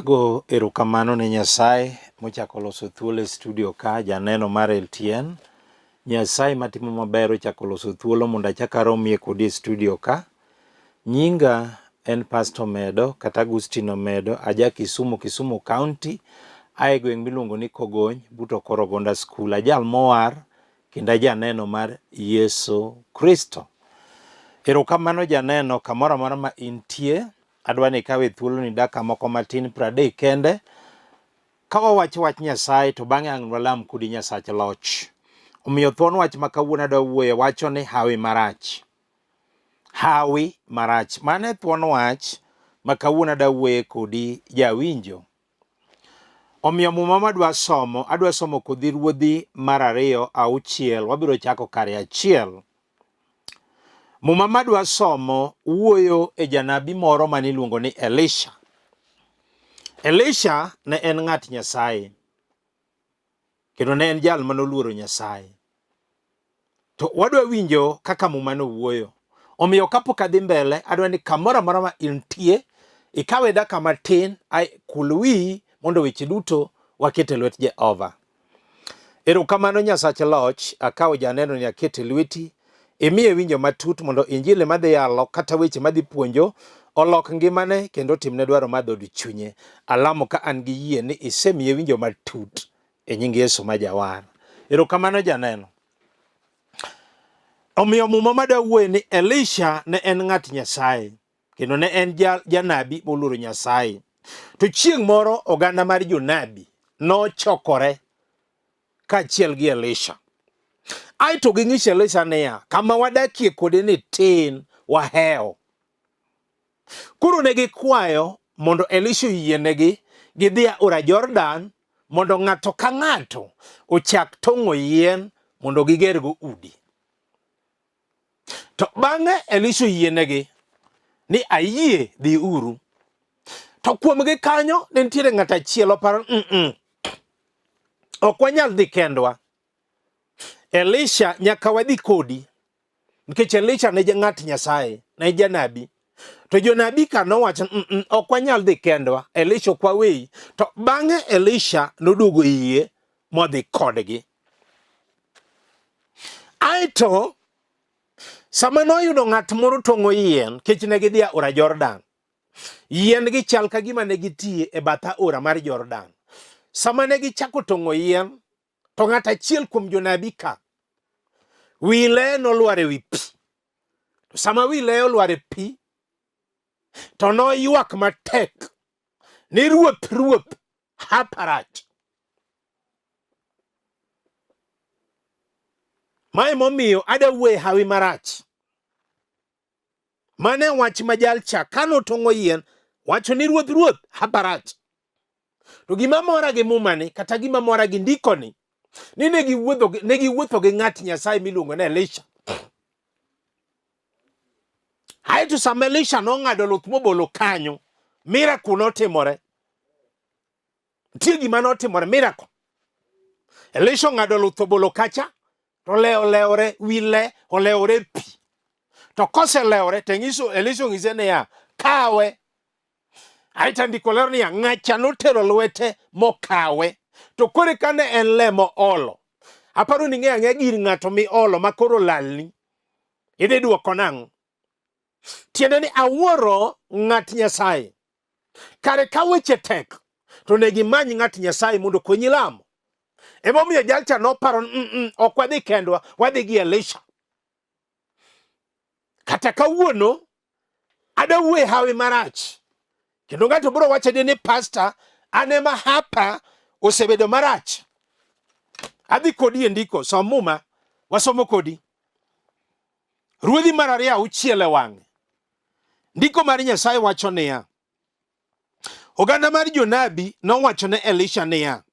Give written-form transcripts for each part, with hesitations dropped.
Ago erokamano ne Nyasaye mochako loso thuolo e studio ka, janeno mar LTN. Nyasaye matimo maber ochako loso thuolo mondo achak aromie kodi e studio ka. Nyinga en Pastor Omedo kata Agustino Omedo, aja Kisumu, Kisumu County, ae gweng' miluongo ni Kogony but Okoro Ogonda School. Ajal mowar kendo ajaneno mar Yesu Kristo. Erokamano janeno kamoro amora ma intie, adwa ni ikawe thuoloni dakika moko matin 30 kende ka wawacho wach Nyasaye to bang'e ang' walam kodi Nyasach loch. Omiyo thuon wach ma kawuono adwa wuoye wacho ni hawi marach. Hawi marach. Mano e thuon wach ma kawuono adwa wuoye kodi jawinjo. Omiyo muma madwa somo, adwa somo kodhi ruodhi mar ariyo auchiel, wabiro chako kare achiel. Muma madwa somo wuoyo e janabi moro mane iluongo ni Elisha. Elisha ne en ng'at Nyasaye kendo ne en jal mane oluoro Nyasaye. To wadwa winjo kaka muma no wuoyo. Omiyo kapok adhi mbele, adwa ni kamoro amora ma intie, ikawe dakika matin, ai kul wiyi mondo weche duto waket e lwet Jehova. Erokamano Nyasach loch, akawo janeno ni aket e lweti, imiye winjo matut mondo injili madhi yalo kata weche madhi puonjo olok ngimane kendo otimne dwaro mar dhood chunye. Alamo ka an gi yie ni isemiye winjo matut e nying Yesu ma Jawar. Erokamano janeno. Omiyo muma madwa wuoye ni Elisha ne en ng'at Nyasaye kendo ne en janabi moluoro Nyasaye. To chieng' moro oganda mar jonabi nochokore kaachiel gi Elisha. Aeto ging'iso Elisha niya, kama wadakie kode ni tin, wahewo. Koro ne gikwayo mondo Elisha oyienegi gidhi aora Jordan mondo ng'ato ka ng'ato ochak tong'o yien mondo gigergo udi. To bang'e Elisha oyienegi ni ayie dhi uru. To kuomgi kanyo ne nitiere ng'at achiel oparo mm -mm. Ok wanyal dhi kendwa. Elisha nyaka wadhi kodi. Nikech Elisha ne ng'at Nyasaye, ne janabi. To jonabi ka nowacho mm -mm, ok wanyal dhi kendwa, Elisha ok waweyi. To bang'e Elisha noduogo yie modhi kodgi. Aeto sama noyudo ng'at moro tong'o yien, kech ne gidhi aora Jordan. Yien gi chal ka gima ne gitie e bath aora mar Jordan. Sama ne gichako tong'o yien, to ng'at achiel kuom jonabi ka wi le nolwar e wi pi. To sama wi le olwar e pi, to noywak matek ni ruoth, ruoth, hapa rach. Mae momiyo ada wuoye hawi marach. Mane wach ma jal cha kane otong'o yien wacho ni ruoth ruoth hapa rach. To gima mora gi muma ni kata gima mora gi ndiko ni ni ne giwuotho gi ng'at Nyasaye miluongo ni Elisha. Aeto sama Elisha nong'ado luth mobolo kanyo, miracle notimore. Nitie gima notimore, miracle. Elisha ong'ado luth obolo kacha, to le olewore, wi le olewore pi. To koselewore, to nyiso Elisha onyise niya, kawe. Aeto ndiko lero niya, ng'acha notero lwete mokawe. To kore kane en le moolo, aparo ni ing'eyo ang'eya gir ng'ato miolo ma koro lalni, idhi dwoko nang'o? Tiende ni awuoro ng'at Nyasaye. Kare ka weche tek, to onego imany ng'at Nyasaye mondo okonyi lamo. Emomiyo jalcha noparo ni mm -mm, ok wadhi kendwa, wadhi gi Elisha. Kata kawuono ada wuoye hawi marach kendo ng'ato biro wacho ni pasta an ema hapa osebedo marach. Adhi kodi e ndiko, som muma, wasomo kodi. Ruodhi mar ariyo auchiel e wang'e. Ndiko mar Nyasaye wacho niya, oganda mar jonabi nowacho ne Elisha niya,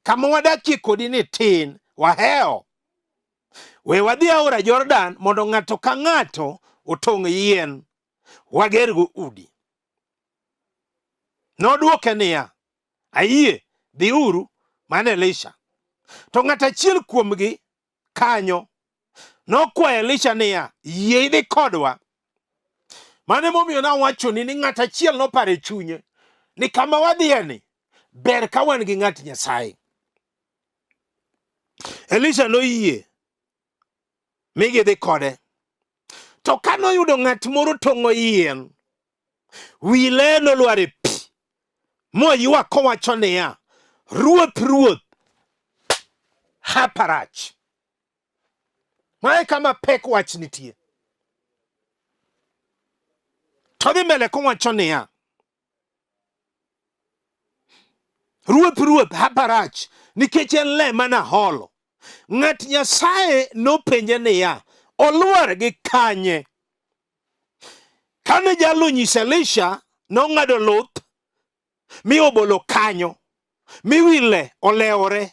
kama wadakie kodi ni tin, wahewo. We wadhi aora Jordan mondo ng'ato ka ng'ato otong' yien, wagergo udi. Nodwoke niya, ayie, dhiuru, mano Elisha. To ng'at achiel kuomgi kanyo nokwayo Elisha niya, yie idhi kodwa. Mano emomiyo nawachoni ni ng'at achiel noparo e chunye ni kama wadhiye ni ber ka wan gi ng'at Nyasaye. Elisha noyie mi gidhi kode. To ka noyudo ng'at moro tong'o yien, wi le nolwar e pi, moywak kowacho niya, Ruoth, Ruoth, hapa rach. Mae kama pek wach nitie. To dhi mbele kowacho niya, Ruoth, Ruoth, hapa rach, nikech en le mana holo. Ng'at Nyasaye nopenje niya, olwar gi kanye? Kane jalo onyiso Elisha, nong'ado luth mi obolo kanyo, mi wi le olewore.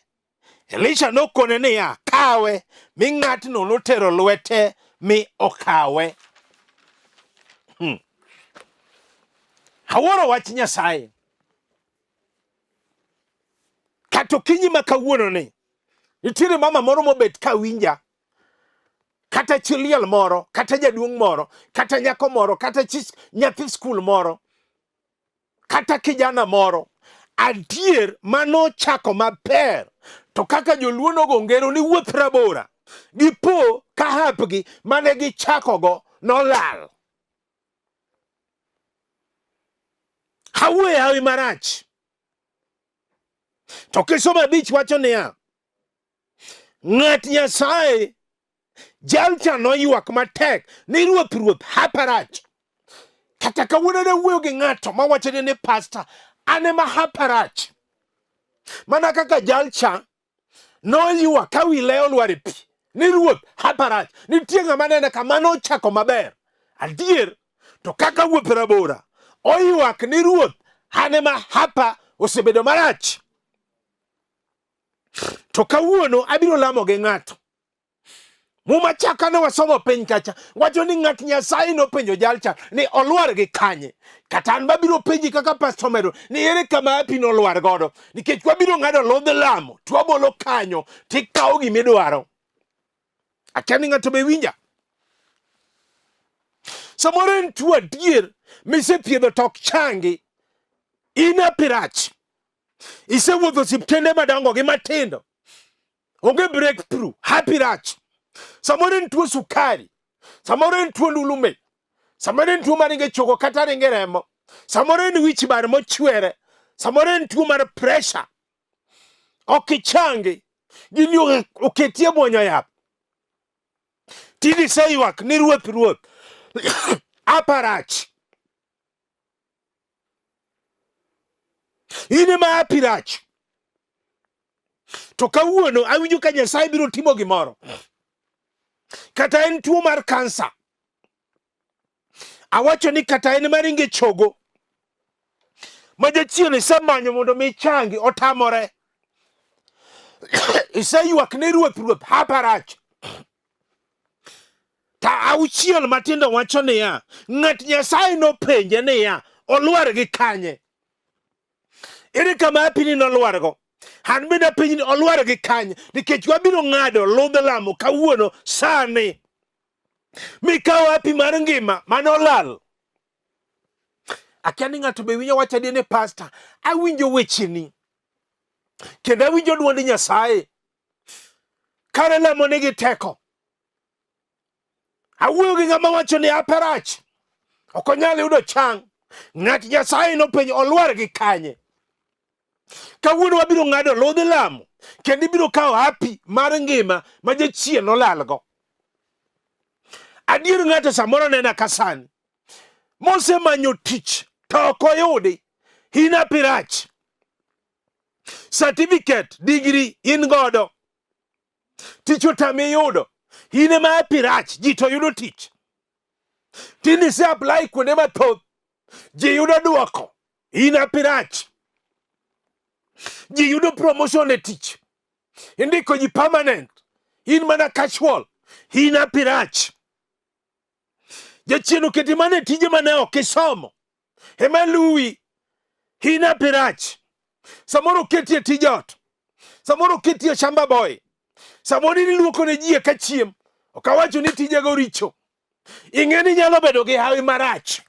Elisha nokone niya, kawe, mi ng'atno notero lwete mi okawe. Awuoro wach Nyasaye. Kata okinyi ma kawuono ni, nitiere mama moro mobet ka winja, kata chi liel moro, kata jaduong' moro, kata nyako moro, kata chi nyathi skul moro, kata kijana moro. Adier mano chako maber, to kaka joluo nogo ngero ni wuoth rabora, gipo ka hapgi mane gichakogo nolal. Awuoyo hawi marach. To kisomo abich wacho niya, ng'at Nyasaye jalcha noywak matek ni ruoth ruoth hapa rach. Kata kawuono ne wuoyo gi ng'ato mawacho ni pasta an ema hapa rach. Mana kaka jalcha noywak ka wi le olwar e pi ni ruoth hapa rach. Nitie ng'ama nene kama nochako maber adier, to kaka wuoth rabora oywak ni ruoth an ema hapa osebedo marach. To kawuono abiro lamo gi ng'ato. Muma chaka ne wasomo piny kacha wacho ni ng'at Nyasaye nopenjo jalcha ni olwar gi kanye. Kata an babiro penji kaka pastor Medo ni ere kama api nolwar godo, nikech wabiro ng'ado ludh lamo to wabolo kanyo tikawo gimidwaro. Akia ni ng'ato be winja. Samoro en tuo adier misethiedho to ok changi. In api rach. Isewuotho osiptende madongo gi matindo. Onge breakthrough, happy rach. Samoro en tuo sukari, samoro en tuo ndulume, samoro en tuo mar ringe chogo kata ringe remo, samoro en wich bar mochwere, samoro en tuo mar pressure. Ok ichangi, gini oketie mwonyo yath. Tinde iseywak ni ruoth ruoth, aparach. In ema hapi rach. To kawuono awinjo ka Nyasaye biro timo gimoro. Kata en tuo mar kansa. Awacho ni kata en mar ringe chogo. Ma jachien isemanyo mondo mi ichangi otamore. Iseywak ne ruoth ruoth hapa rach. Ta auchiel matindo wacho niya, ng'at Nyasaye nopenje niya, olwar gi kanye? Ere kama apini nolwargo? An bende apenji ni olwar gi kanye? Nikech wabiro ng'ado ludh lamo kawuono sani. Mikawo api mar ngima mane olal. Akia ni ng'ato be winjo wach adier ni pasta, awinjo wecheni. Kendo awinjo dwond Nyasaye. Kare lamo nigi teko. Awuoyo gi ng'ama wacho ni ape rach. Ok onyal yudo chang. Ng'at Nyasaye nopenjo olwar gi kanye. Kawuono wabiro ng'ado ludh lamo kendo ibiro kawo hapi mar ngima ma jachien nolalgo. Adier ng'ato samoro nena ka sani mosemanyo tich to ok oyudi, in hapi rach. Certificate, degree in godo, tich otami yudo, in ema happy rach, ji to yudo tich. Tinde ise apply kuonde mathoth, ji yudo duoko, in happy rach. Ji yudo promotion e tich, indiko ji permanent, in mana casual, in happy rach. Jachien oketi mana e tije mane ok isomo, ema luwi, in happy rach. Samoro oketi e tij ot, samoro oketi e shamba boy, samoro in iluoko ne ji eka chiem. Ok awacho ni tijego richo. Ing'e ni nyalo bedo gi hawi marach.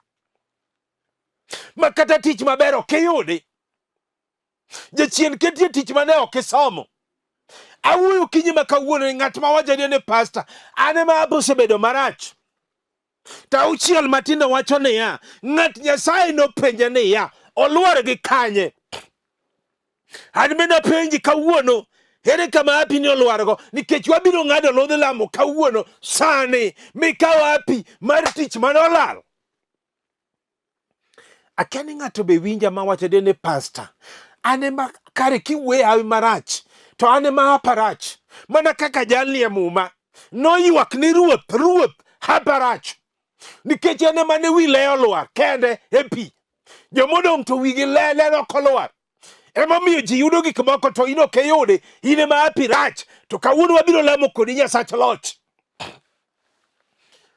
Ma kata tich maber ok iyudi. Jachien ketie tich mane ok isomo. Awuoyo kinyi ma kawuono ni ng'at ma wacho ni pasta, an ema asebedo marach. To auchiel matindo wacho niya, ng'at Nyasaye nopenje niya, olwar gi kanye? An bende apenji kawuono, ere kama hapi ni olwargo? Nikech wabiro ng'ado ludh lamo kawuono sani, mikaw hapi mar tich mane olal. Akia ni ng'ato be winja ma wacho ni pasta, an ema kare kiwuoyo hawi marach to an ema hapa rach. Mana kaka jalni e muma noywak ni ruoth, ruoth, hapa rach. Nikech en ema ne wi le olwar kende e pi. Jomodong' to wigi le le ok olwar. Emomiyo ji yudo gik moko to in ok iyudi, in ema hapi rach. To kawuono wabiro lamo kodi Nyasach loch.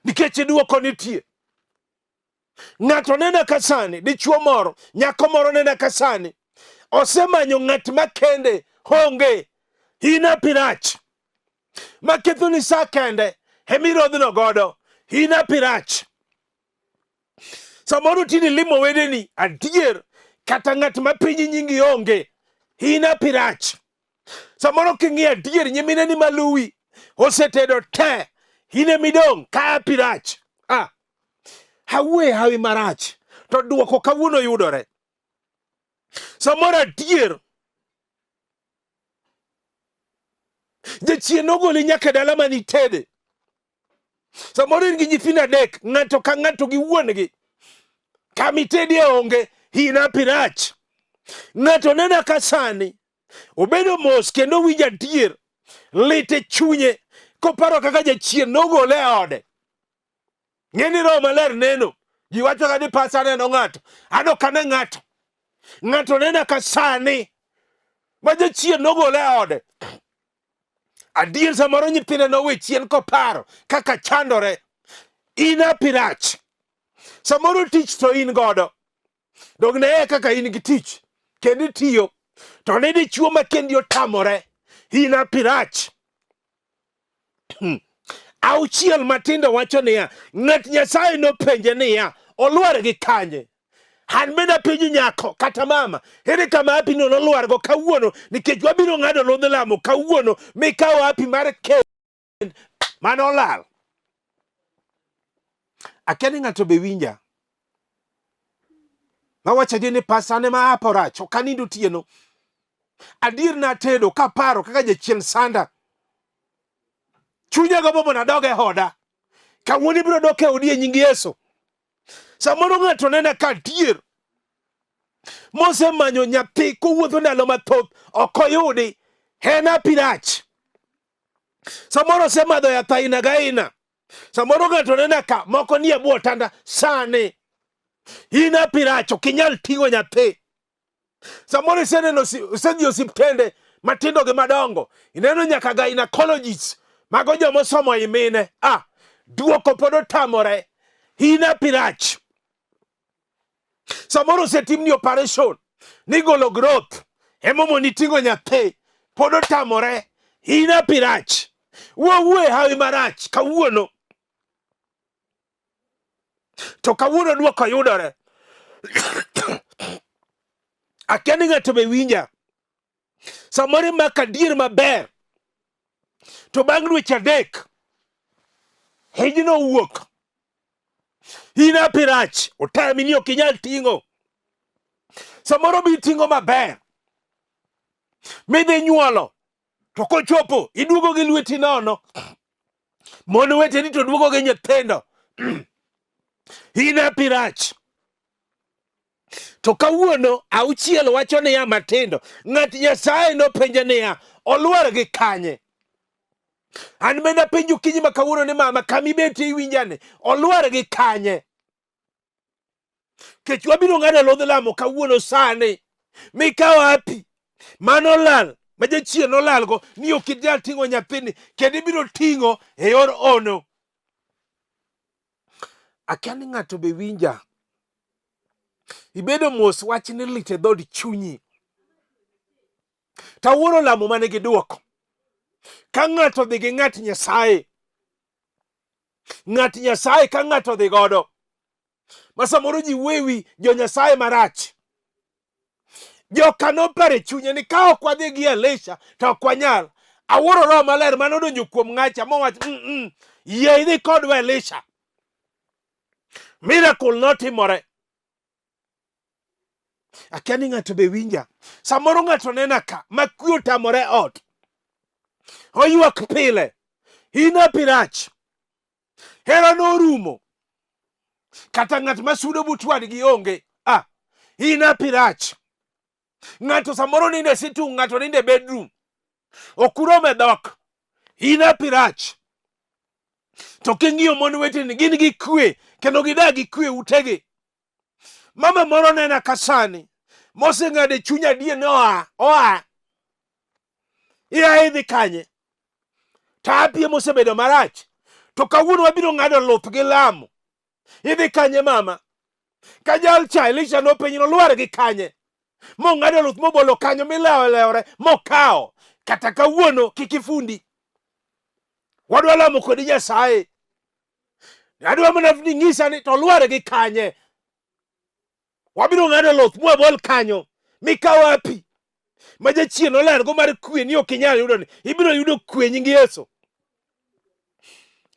Nikech dwoko nitie. Ng'ato nena ka sani, dichuo moro, nyako moro nena ka sani, osemanyo ng'at makende, honge, in hapi rach. Maketho ni sa kende, emirodhno godo, in hapi rach. Samoro tinde limo wedeni, adier, kata ng'at ma piny nyingi onge, in hapi rach. Samoro king'iyo adier nyimineni maluwi osetedo te, in emidong' ka hapi rach. Ah, awuoye hawi marach to duoko kawuono yudore. Samoro adier jachien nogoli nyaka e dala mane itede. Samoro in gi nyithindo adek, ng'ato ka ng'ato gi wuon-gi. Kama itedie onge, in hapi rach. Ng'ato nena ka sani obedo mos kendo owinjo adier lit e chunye koparo kaka jachien nogole e ode. Ng'e ni Roho Maler neno. Ji wacho ga ni pasa neno ng'ato. An ok ane ng'ato. Ng'ato nena ka sani ma jachien nogole e ode. Adier samoro nyithinde nowe chien koparo kaka chandore. In hapi rach. Samoro tich to in godo. Dog neye kaka in gi tich kendo itiyo. To ne dichuo ma kendi otamore. In hapi rach. Auchiel matindo wacho niya, ng'at Nyasaye nopenje niya, olwar gi kanye? An bende apenjo nyako kata mama, ere kama hapi no nolwargo kawuono nikech wabiro ng'ado ludh lamo kawuono mikawo hapi mar kend mane olal. Akia ni ng'ato be winja. Mawacho adier ni pasane ma hapo rach, ok anind otieno. Adier natedo kaparo kaka jachien sanda. Chunya gombo mondo adog e oda. Kawuono ibiro dok e odi e nying Yesu. Samoro ng'ato nena ka adier mosemanyo nyathi kowuotho ndalo mathoth ok oyudi, en hapi rach. Samoro osemadho yath aina ga aina. Samoro ng'ato nena ka moko nie bwo otanda sani. In hapi rach, ok inyal ting'o nyathi. Samoro iseneno isedhi osiptende matindo gi madongo, ineno nyaka gynecologist, mago joma osomo i mine. Ah, duoko pod otamore. In hapi rach. Samoro osetimni operation nigolo growth, emomoni ting'o nyathi, pod otamore. In hapi rach. Wuo e hawi marach kawuono. To kawuono duoko yudore. Akia ni ng'ato be winja. Samoro imako adier maber. To bang' dweche adek, hijno owuok. In hapi rach, otami ni ok inyal ting'o. Samoro bi ting'o maber. Midhi nyuolo, to kochopo iduogo gi lweti nono. Mon weteni to duogo gi nyithindo. In hapi rach. To kawuono auchiel wacho niya matindo, ng'at Nyasaye nopenje niya, olwar gi kanye? An bende apenjo okinyi ma kawuono ni mama, kama ibetie iwinjani, olwar gi kanye? Kech wabiro ng'ado ludh lamo kawuono sani, mikawo hapi mano olal ma jachien olalgo ni ok inyal ting'o nyathini kendo ibiro ting'o e yor ono. Akia ni ng'ato be winja. Ibedo mos wach ni lit e dhood chunyi. Tawuoro lamo mane gi dwoko. Ka ng'ato dhi gi ng'at Nyasaye, ng'at Nyasaye ka ng'ato dhi godo, Ma samoro ji wuoyo jo Nyasaye marach. Joka noparo e chunye ni ka ok wadhi gi Elisha to ok wanyal. Awuoro Roho Maler mane odonjo kuom ng'acha mowacho yie idhi kodwa Elisha. Miracle notimore. Akia ni ng'ato be winja. Samoro ng'ato nena ka ma kwe otamore ot. Oywak pile. In happy rach. Hera norumo. Kata ng'at ma sudo but wadgi onge. Ah, in happy rach. Ng'ato samoro nindo e sitting, ng'ato nindo e bedroom. Ok urom e dhok. In happy rach. To king'iyo mon weteni gin gi kwe kendo gidak gi kwe utegi. Mama moro nena ka sani moseng'ado e chuny adier ni oa oa ia idhi kanye to apie mosebedo marach to kawuono wabiro ng'ado luth gi lamo idhi kanye mama ka jal cha Elisha nopenji nolwar gi kanye mong'ado luth mobolo kanyo milewo lewore mokawo kata kawuono kik ifundi wadwa lamo kodi Nyasaye Adwa mana ni ng'isa ni to lwar gi kanye. Wabiro ng'ado luth mwabol kanyo mikaw api ma jachien olargo mar kwe ni ok inyal yudo ni ibiro yudo kwe nying Yesu.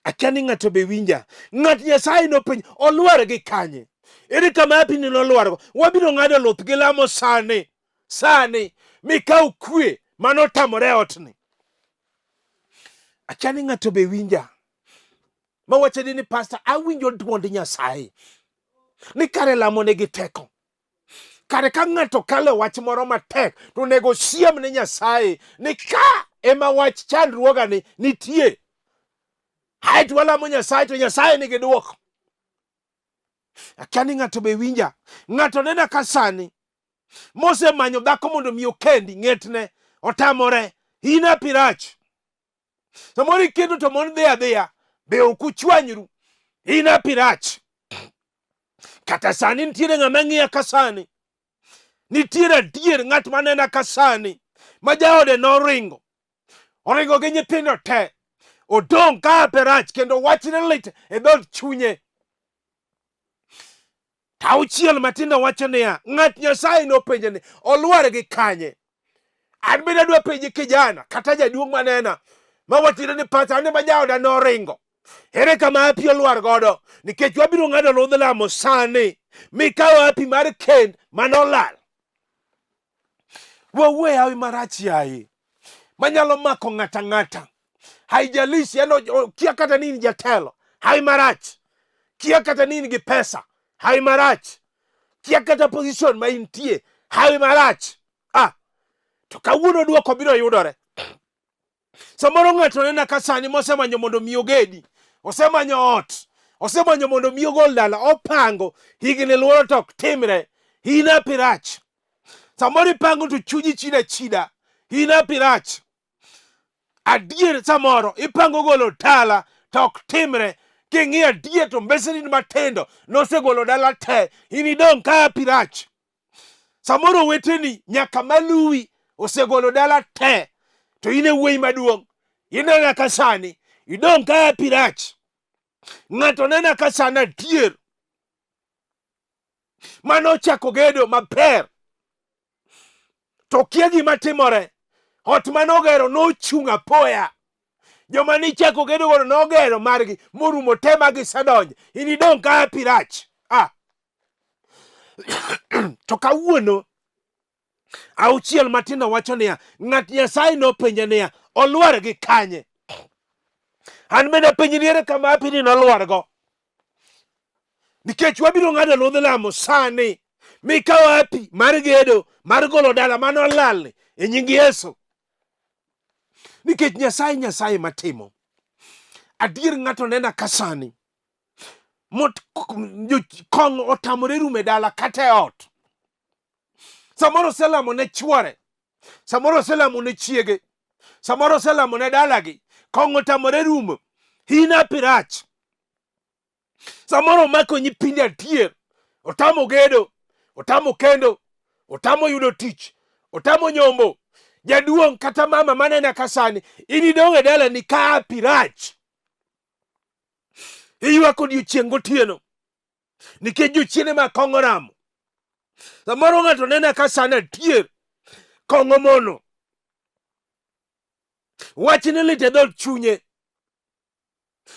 Akia ni ng'ato be winja. Ng'at Nyasaye nopenj olwar gi kanye. Ere kama api ni nolwargo? Wabiro ng'ado luth gi lamo sani. Sani mikaw kwe manotamore e otni. Akia ni ng'ato be winja. Mawacho ni pastor awinjo duond Nyasaye. Ni kare lamo nigi teko. Kare ka ng'ato kalo e wach moro matek to onego siem ne Nyasaye ni ka ema wach chandruogani nitie. Aeto walamo Nyasaye to Nyasaye nigi dwoko. Akia ni ng'ato be winja. Ng'ato nena ka sani mosemanyo dhako mondo mi okendi ng'etne otamore. In happy rach. Samoro ikendo to mon dhi adhiya, be ok uchwanyru. In happy rach. Kata sani nitiere ng'ama ng'iya ka sani. Nitiere adier ng'at manena ka sani ma jaode noringo. Oringo gi nyithindo te. Odong' ka happy rach kendo wachne lit e dhood chunye. Auchiel matindo wacho niya, ng'at Nyasaye nopenje ni olwar gi kanye? An bende adwa penje kijana kata jaduong' manena ma wachire ni pacha an ema jaoda noringo. Ere kama api olwar godo? Nikech wabiro ng'ado ludh lamo sani mikawo api mar kend manolal. Wawuoye hawi marach yaye manyalo mako ng'ata ng'ata. Haijalishi yani kia kata ni in jatelo, hawi marach. Kia kata ni in gi pesa, hawi marach. Kia kata position ma intie, hawi marach. Ah, to kawuono duoko biro yudore. Samoro ng'ato nena ka sani mosemanyo mondo mi ogedi, osemanyo ot, osemanyo mondo mi ogol dala, opango higni luoro to ok timre. In happy rach. Samoro ipango to chunyi chida chida. In happy rach. Adier samoro ipango golo dala to ok timre. King'iyo adier to mbeseni matindo nosegolo dala te. In idong' ka happy rach. Samoro oweteni nyaka maluwi osegolo dala te to in e wuoyi maduong'. Inena ka sani idong' ka happy rach. Ng'ato nena ka sani adier mane ochako gedo maber to kia gima timore. Ot mane ogero nochung' apoya. Joma nichako gedo godo nogero margi morumo te ma gisedonjo. In idong' ka happy rach. Ah. To kawuono auchiel matindo wacho niya, ng'at Nyasaye nopenje niya, olwar gi kanye? An bende apenji ni ere kama apini nolwargo? Nikech wabiro ng'ado ludh lamo sani mikawo api mar gedo mar golo dala mane olalni e nying Yesu. Nikech Nyasaye Nyasaye matimo. Adier ng'ato nena ka sani mot kong'o otamore rumo e dala kata e ot. Samoro oselamo ne chwore, samoro oselamo ne chiege, samoro oselamo ne dalagi, kong'o otamore rumo. Hina pirach. Samoro omako nyithindi adier, otamo gedo, otamo kendo, otamo yudo tich, otamo nyombo. Jaduong' kata mama manena ka sani, in idong' e dalani ka pirach. Iywak odiochieng' gotieno. Nikech jochiende ma kong'o ramo. Samoro ng'ato nena ka sani atier kong'o mono. Wachni lit e dhood chunye.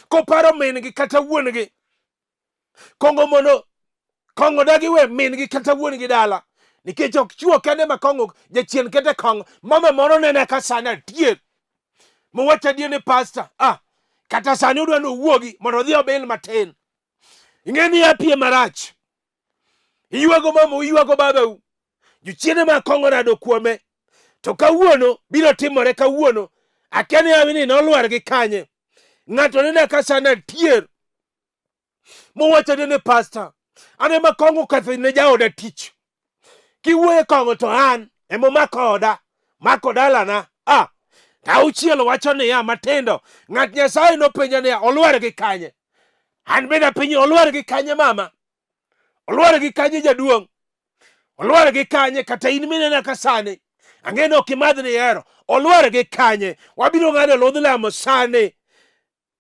Koparo min-gi kata wuon-gi. Kong'o mono kong'o dagi we min-gi kata wuon-gi dala. Nikech ok chwo kende ma kong'o jachien kete kong'o. Mama moro nena ka sani atier. Mowacho adier ni pasta. Ah, kata sani odwa ni owuogi mondo odhi obil matin. Ing'e ni apie marach. Iywago mamau, iywago babau. Jochiende ma kong'o rado kuome. To kawuono biro timore kawuono. Akia ni hawi ni nolwar gi kanye. Ng'ato nena ka sana tier. Mowacho ni pasta. An ema kong'o oketho ne jaoda tich. Kiwuoyo e kong'o to an ema omako oda, mako dalana. Ah, to auchiel wacho niya matindo, ng'at Nyasaye nopenja niya, olwar gi kanye? An bende apenji olwar gi kanye mama? Olwar gi kanye jaduong'? Olwar gi kanye kata in minena ka sani? Ang'e ni ok imadh ni ihero. Olwar gi kanye? Wabiro ng'ado ludh lamo sani.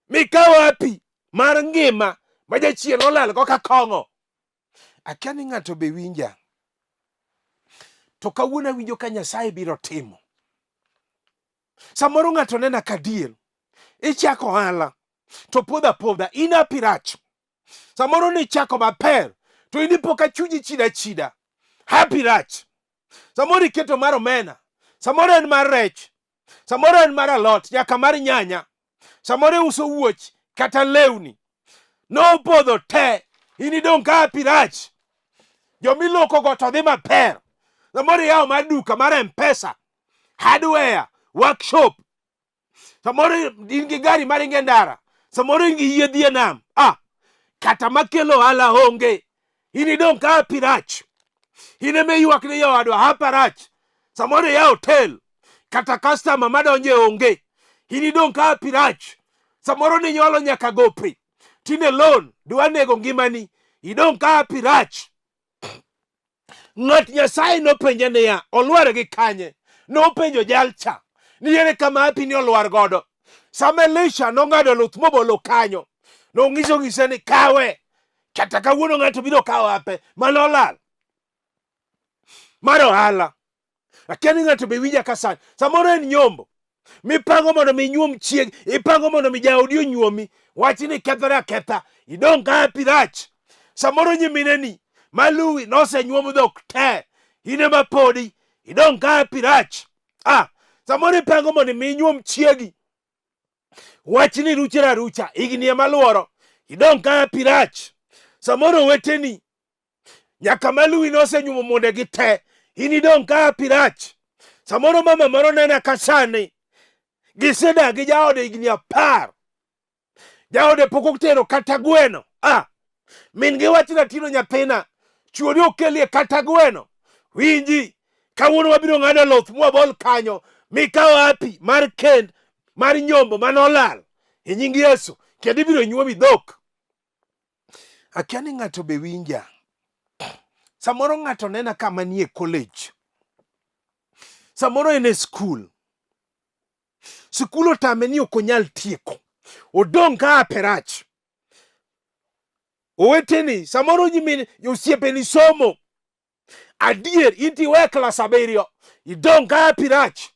Mikaw hapi mar ngima ma jachien olalgo ka kong'o. Akia ni ng'ato be winja. To kawuono awinjo ka Nyasaye biro timo. Samoro ng'ato nena ka diel. Ichako ohala to podho apodha in hapi rach. Samoro nichako maber to in ipo ka chunyi chida chida. Hapi rach. Samoro iketo mar omena. Samoro en mar rech. Samoro en mar alot nyaka mar nyanya. Samoro iuso wuoch kata lewni. Nopodho te. In idong' ka hapi rach. Jomiloko go to dhi maber. Samoro iyawo mar duka mar M-Pesa, hardware, workshop. Samoro in gi gari maringo e ndara. Samoro in gi yie dhi e nam. Ah, kata makelo ohala onge. In idong' ka hapi rach. In ema iywak ni jowadwa hapa rach. Samoro iyawo hotel. Kata customer madonje onge. In idong' ka hapi rach. Samoro ninyuolo nyaka gope. Tinde loan dwa nego ngimani. Idong' ka hapi rach. Ng'at Nyasaye nopenje niya, olwar gi kanye? Nopenjo jalcha ni ere kama hapi ni olwar godo. Sama Elisha nong'ado luth mobolo kanyo, nong'iso ng'ise ni kawe. Kata kawuono ng'ato biro kawo hape mane olal mar ohala. Akia ni ng'ato be winja ka sani. Samoro en nyombo. Mipango mondo mi inyuom chieng, ipango mondo mi jaodi onyuomi. Wach ni kethore aketha, idong' ka hapi rach. Samoro nyimineni maluwi nosenyuom dhok te, in ema podi idong' ka hapi rach. Ah, samoro ipango mondo mi inyuom chiegi. Wach ni ruchre arucha, higni ema luoro, idong' ka hapi rach. Samoro oweteni nyaka maluwi nosenyuomo mondegi te in idong' ka hapi rach samoro mama moro nena ka sani gisedak gi jaode higni 10 jaode pok otero kata gweno ah min gi wach ratiro nyathina chuori okelie kata gweno winji kawuono wabiro ng'ado luth mwabol kanyo mikaw hapi mar kend mar nyombo manolal e nying Yesu kendo ibiro nyuomi dhok Akia ni ng'ato be winja. Samoro ng'ato nena kama nie college. Samoro en e skul. Skul otame ni ok onyal tieko. Odong' ka hape rach. Oweteni, samoro nyimin osiepeni somo. Adier, in to iweyo klas 7, idong' ka hapi rach.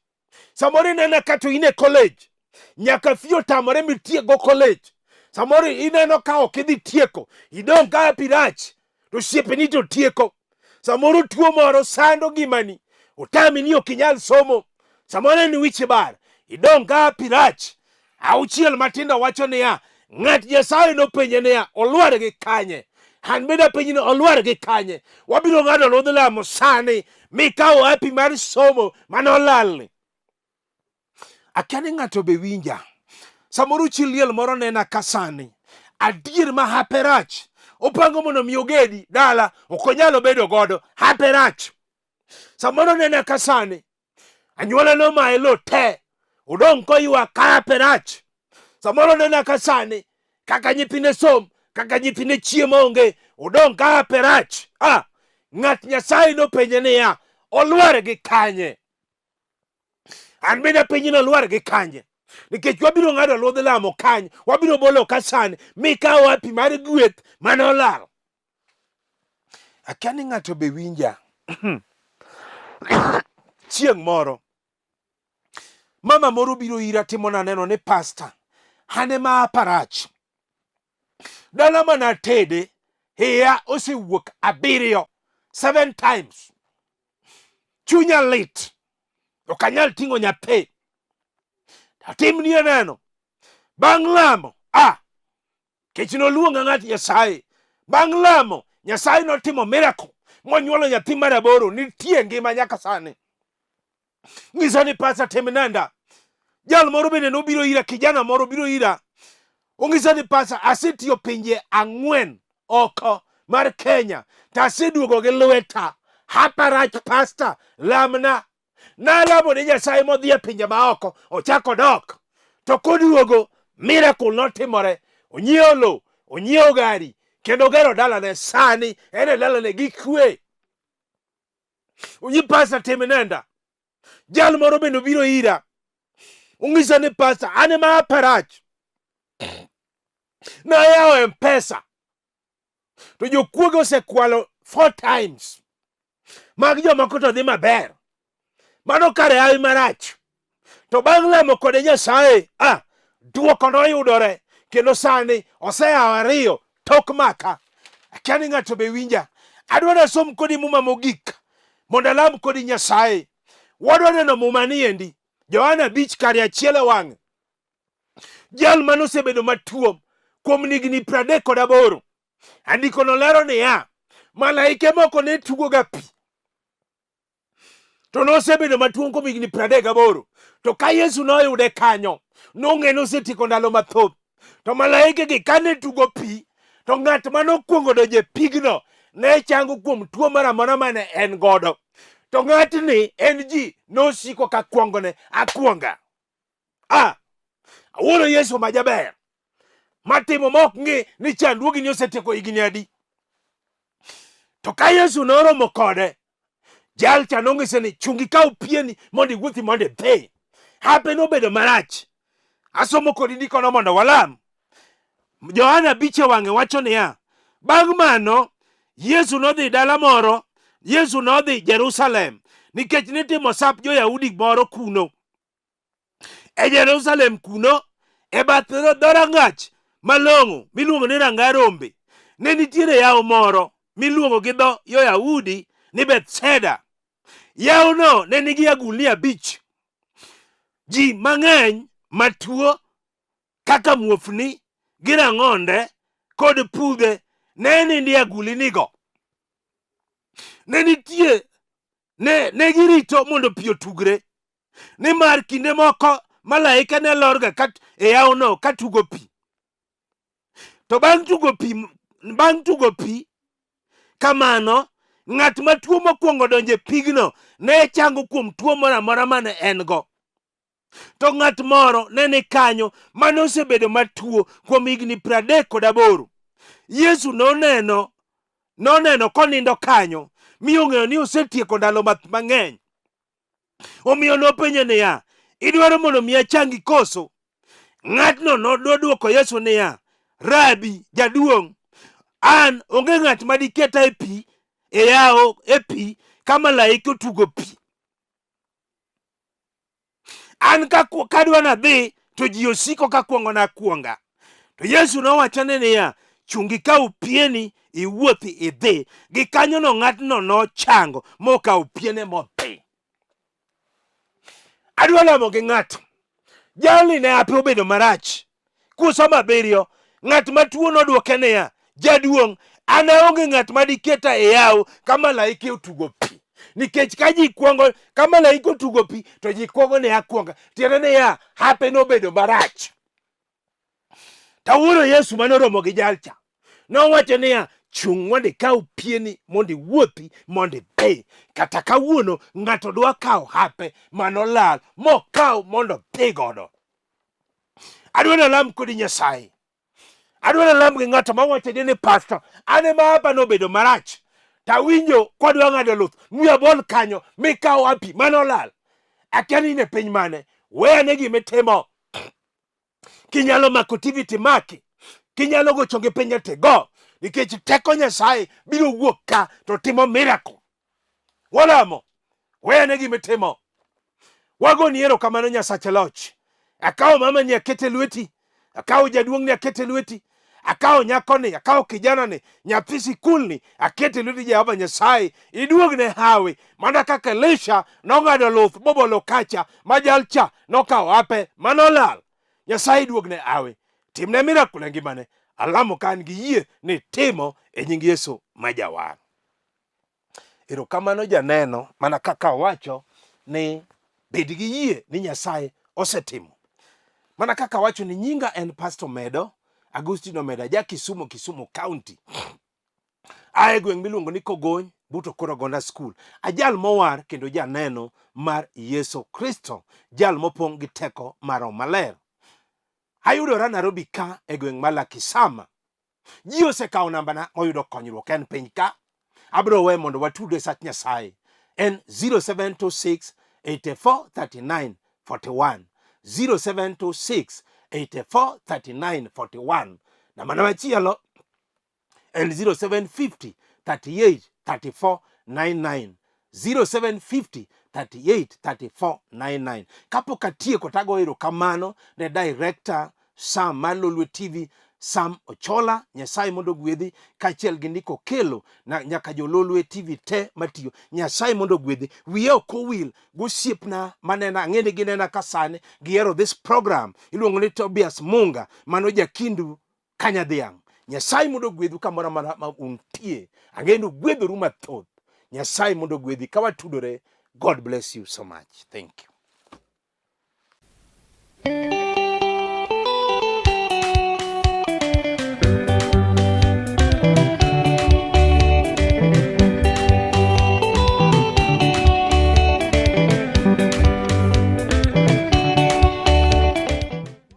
Samoro inena ka to in e college, nyaka fee otamore mitiekgo college. Samoro ineno ka ok idhi tieko, idong' ka hapi rach, to osiepeni to tieko. Samoro tuo moro sando ngimani, otami ni ok inyal somo. Samoro en wich bar, idong' ka hapi rach. Auchiel matindo wacho niya, ng'at Nyasaye nopenje niya, olwar gi kanye? An bende apenji ni olwar gi kanye? Wabiro ng'ado ludh lamo sani mikawo hapi mar somo mane olalni. Akia ni ng'ato be winja. Samoro chi liel moro nena ka sani. Adier ma hape rach. Opango mondo mi ogedi dala, ok onyal bedo godo. Hape rach. Samoro nena ka sani. Anyuola nomaye lo te. Odong' koywak ka hape rach. Samoro nena ka sani kaka nyithinde som, kaka nyithinde chiemo onge, odong' ka hape rach. Ah, ng'at Nyasaye nopenje niya, olwar gi kanye? An bende apenji ni olwar gi kanye? Nikech wabiro ng'ado ludh lamo kany, wabiro bolo ka sani, mikaw hapi mar gweth mane olal. Akia ni ng'ato be winja. Chieng' moro mama moro biro ira timona neno ni pasta an ema aparach. Dala mana atede hiya osewuok abiriyo 7 times. Chunya lit. Ok anyal ting'o nyathi. Atimnie neno. Bang' lamo, ah, kech noluonga ng'at Nyasaye. Bang' lamo, Nyasaye notimo miracle monyuolo nyathi mar aboro, nitie ngima nyaka sani. Ng'isa ni pasa tim nenda. Jal moro bende nobiro ira, kijana moro biro ira. Ong'isa ni pasa asetiyo pinje 4 oko mar Kenya to aseduogo gi lweta. Hapa rach pasta, lamna. Nalamo ne Nyasaye modhi e pinje maoko, ochako dok. To koduogo, miracle notimore. Onyiewo lowo, onyiewo gari, kendo ogero dalane sani, en e dalane gi kwe. Onyi pasta tim nenda. Jal moro bende obiro ira. Ong'isa ni pasta, an ema aparach. Nayawo M-Pesa. To jokuoge osekwalo 4 times. Mag jomoko to dhi maber. Mano kare hawi marach. To bang' lamo kode Nyasaye, ah, duoko noyudore kendo sani oseyawo 2 tok maka. Akia ni ng'ato be winja. Adwa nasom kodi muma mogik mondo alam kodi Nyasaye. Wadwa neno muma ni endi. Johana 5 kare 1 e wang'e. Jal mane osebedo matuo kuom higni 38. Andiko no lero niya, malaike moko ne tugo ga pi. To nosebedo matuo kuom higni 38. To ka Yesu noyude kanyo, nong'e nosetieko ndalo mathoth. To malaike gi kane tugo pi, to ng'at mane okwongo donjo e pigno ne chango kuom tuo moro amora mane en godo. To ng'atni en ji nosiko ka kwongone akwonga. Ah, awuoro Yesu ma jaber matimo ma ok ng'i ni chandruogni osetieko higni adi. To ka Yesu noromo kode, jal cha nong'ise ni chung ikaw pieni mondo iwuothi mondo idhi. Hape nobedo marach. Asomo kodi ndikono mondo walam. Johana 5 e wang'e wacho niya, bang' mano Yesu nodhi dala moro, Yesu nodhi Jerusalem nikech nitimo sap jo-Yahudi moro kuno. E Jerusalem kuno, e bath dhorangach malong'o miluongo ni ranga rombe, ne nitiere yawo moro miluongo gi dho jo-Yahudi ni Bethsaida. Yawono ne nigi agulni 5. Ji mang'eny matuo kaka muofni gi rang'onde kod pudhe ne nindo e agulnigo. Ne nitie ne girito mondo pi otugre nimar kinde moko malaika ne lorga e yawono ka tugo pi. To bang' tugo pi kamano, ng'at matuo mokwongo donjo e pigno ne chango kuom tuo moro amora mane en go. To ng'at moro ne ni kanyo mane osebedo matuo kuom higni 38. Yesu noneno konindo kanyo mi ong'eyo ni osetieko ndalo mang'eny. Omiyo nopenje niya, idwaro mondo mi achangi koso? Ng'atno nodwoko Yesu niya, Rabi, jaduong', an onge ng'at ma diketa e pi, e yawo e pi ka malaike otugo pi. An kadwa nadhi to ji osiko ka kwongona akwonga. To Yesu nowachone niya, chung ikaw pieni iwuothi idhi. Gikanyono ng'atno nochango mokawo piene modhi. Adwa lamo gi ng'ato. Jalni ne ape obedo marach. Kusomo 7, ng'at matuo nodwoke niya, jaduong', an aonge ng'at ma diketa e yawo ka malaike otugo pi. Nikech ka ji kwongo, ka malaike otugo pi, to ji kwongo ne akwonga. Tiende niya, hape nobedo marach. Tawuoro Yesu mane oromo gi jalcha. Nowacho niya, chung' mondo ikaw pieni mondo iwuothi mondo idhi. Kata kawuono ng'ato dwa kawo hape manolal mokaw mondo odhi godo. Adwa nalam kodi Nyasaye. Adwa nalam gi ng'ato mawacho ni pastor, an ema hapa nobedo marach. Tawinjo kwadwa ng'ado luth, miya bol kanyo, mikaw api manolal. Akia ni in e piny mane, weyane gimitimo. Kinyalo mako TV timaki, kinyalo gocho gi pinje tigo. Nikech teko Nyasaye biro wuok ka to timo miracle. Walamo. Weyane gima itimo. Wagoni erokamano Nyasach loch. Akawo mama ni akete lweti. Akawo jaduong' ni akete lweti. Akawo nyakoni, akawo kijanani, nyathi sikulni, akete lweti Jehova Nyasaye. Iduogne hawi mana kaka Elisha nong'ado luth bobolo kacha ma jalcha nokawo ape manolal. Nyasaye iduogne hawi. Timne miracle e ngimane. Alamo ka an gi yie ni timo e nying Yesu ma jawar. Erokamano janeno, mana kaka awacho ni bed gi yie ni Nyasaye osetimo. Mana kaka awacho ni nyinga en Pastor Medo, Agustino Medo, aja Kisumu, Kisumu County. Ae gweng' miluongo ni Kogony, but Okoro Gonda School. Ajal mowar kendo janeno mar Yesu Kristo, jal mopong' gi teko mar Roho Maler. Ayudora Nairobi ka e gweng' mar Lakisama. Ji osekawo nambana moyudo konyruok en piny ka. Abiro we mondo watudre sach Nyasaye. En 0726 84 39 41. 0726 84 39 41. Nambana machielo en 0750 38 34 99. 0750 38 34 99. Kapok atieko to agoyo erokamano ne director Sam mar Lolwe TV Sam Ochola, Nyasaye mondo ogwedhi kaachiel gi Nick Okello na nyaka jo Lolwe TV te matiyo. Nyasaye mondo ogwedhi. Wiye ok owil gosiepna manena, ang'e ni ginena ka sani gihero this program iluongo ni Tobias Munga, mano jakindu Kanyadhiang'. Nyasaye mondo ogwedhu kamoro amora ma untie. Ang'e ni ugwedhoru mathoth. Nyasaye mondo ogwedhi ka watudore. God bless you so much. Thank you.